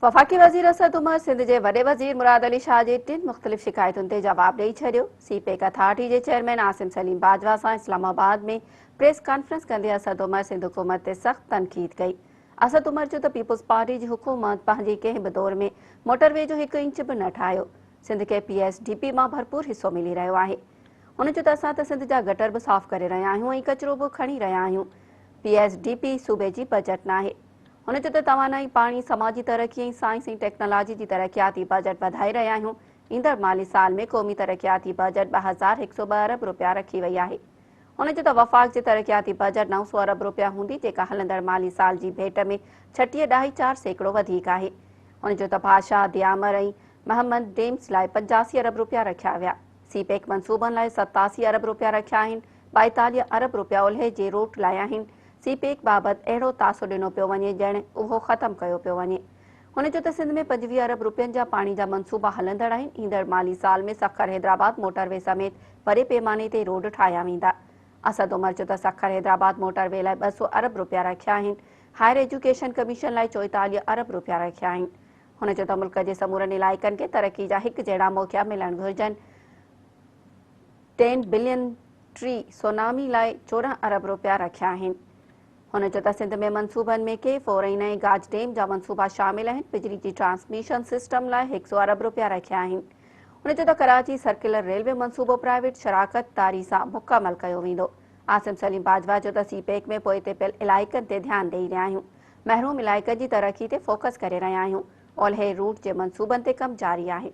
وفاقي وزير اسد عمر سنڌ جي وڏي وزير مراد علي شاهه جي ٽن مختلف شڪايتن تي جواب ڏئي ڇڏيو. سي پيڪ اٿارٽي جي چيئرمين عاصم سليم باجوا سان اسلام آباد ۾ پريس ڪانفرنس ڪندي اسد عمر سنڌ حڪومت تي سخت تنقيد ڪئي. اسد عمر چيو ته پيپلز پارٽي جي حڪومت پنهنجي ڪنهن به دور ۾ موٽر وي جو هڪ انچ به نه ٺاهيو. سنڌ کي پي ايس ڊي پي مان ڀرپور حصو ملي رهيو آهي. هن چيو ته اسان ته سنڌ جا گٽر به صاف ڪري رهيا آهيون ۽ ڪچرو به کڻي رهيا آهيون. پي ايس ڊي پي صوبي جي بجيٽ ناهي. هن چيو ته توانائي، پاڻي، سماجي ترقي ۽ سائنس ۽ ٽيڪنالاجي جي ترقياتي بجيٽ وڌائي رهيا آهيون، ايندڙ مالي سال ۾ قومي ترقياتي بجيٽ 2102 ارب رپيا رکي وئي آهي. هن چيو ته وفاق جي ترقياتي بجيٽ 900 ارب رپيا هوندي جيڪا هلندڙ مالي سال جي ڀيٽ ۾ ڇٽيهه ڏهائي چار سيڪڙو وڌيڪ آهي. هن چيو ته ڀاشا، ديامر ۽ مهمند ڊيمز لاء 85 ارب رپيا رکيا ويا. سي پيڪ منصوبن لاء 87 ارب رپيا رکيا آهن، 42 ارب رپيا اولهه جي روٽ لاء آهن، سي پيڪ بابت اهڙو تاثر ڏنو پيو وڃي ڄڻ اهو ختم ڪيو پيو وڃي. هن چيو ته سنڌ ۾ 25 ارب رپين جا پاڻي جا منصوبا هلندڙ آهن، ايندڙ مالي سال ۾ سکر حيدرآباد موٽر وي سميت وڏي پيماني تي روڊ ٺاهيا ويندا. اسد عمر چيو ته سکر حيدرآباد موٽر وي لاء 200 ارب رپيا رکيا آهن، هائر ايجوڪيشن ڪميشن لاء 44 ارب رپيا رکيا آهن. هن چيو ته ملڪ جي سمورن علائقن کي ترقي جا هڪجهڙا موقعا ملڻ گهرجن، ٽين بلين ٽري سونامي لاء 14 ارب رپيا رکيا آهن. هن چيو ته سنڌ ۾ منصوبن ۾ ڪي فور ۽ نئين گاج ڊيم جا منصوبا شامل آهن، بجلي جي ٽرانسميشن سسٽم لاء هڪ سئو ارب رپيا رکيا آهن. هن چيو ته ڪراچي سرڪلر ريلوي منصوبو پرائيويٽ شراڪت داري سان مڪمل ڪيو ويندو. عاصم سليم باجوا چيو ته سي پيڪ ۾ پوئتي پيل علائقن تي ڌيان ڏئي رهيا آهيون، محروم علائقن جي ترقي تي فوڪس ڪري رهيا آهيون، اولهه روٽ جي منصوبن تي ڪم جاري آهي.